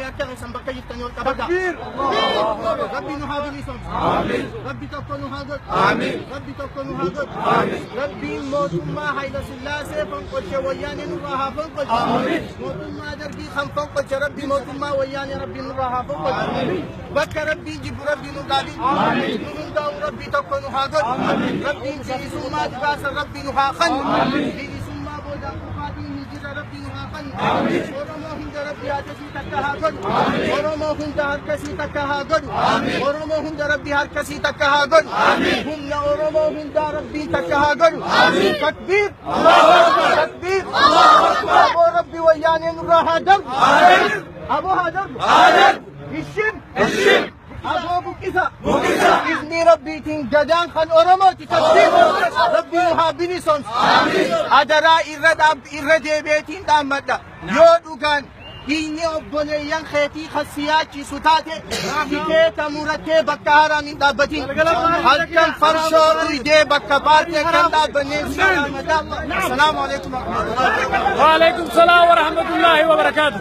Harka keessan bakka jirtanii ol qabadha. Rabbi nu haa bilisoomsu. Rabbi tokko nu haa godhu. Rabbi tokko nu haa godhu. Rabbiin mootummaa Hayila Sillaasee fonqolche, Wayyaanee nurraa haa fonqolchu. Mootummaa Dargii kan fonqolche Rabbi, mootummaa Wayyaanee Rabbi nurraa haa fonqolchu. Bakka Rabbiin jibbu Rabbi nu dhaabin. Nu hundaa'u Rabbi tokko nu haa godhu. Rabbiin bilisummaa dhugaasan Rabbi nu haa kennu. Bilisummaa boodaan kufaatiin hin jirre Rabbi nu haa kennu. Oromoo hunda Rabbi harkasii takka haa godhu. Oromoo hunda harkasii takka haa godhu. Oromoo hunda Rabbi harkasii takka haa godhu. Humna Oromoo hundaa Rabbiin takka haa godhu. Takbiir! Takbiir! Aboo, Rabbi Wayyaanee nurraa haa darbu. Aboo, haa darbu. Ishim! Aboo, buqqisa! Izni Rabbiitiin gadaan kan Oromooti. Takbiir! Rabbi nu haa bilisoomsu. Adaraa, irra dhaab, irra deebi'eetiin dhaammadha. Yoo dhugaan dhiigni obboleeyyan keetii kan si yaachisu taate, tikeeta murattee bakka haaraan hin dhaabbatin. Halkan farshoo dhuydee bakka paartii akka hin dhaabbanneen si dhaammadha. Assalaamu alaikum warahmatullahi. وعليكم السلام ورحمة الله وبركاته.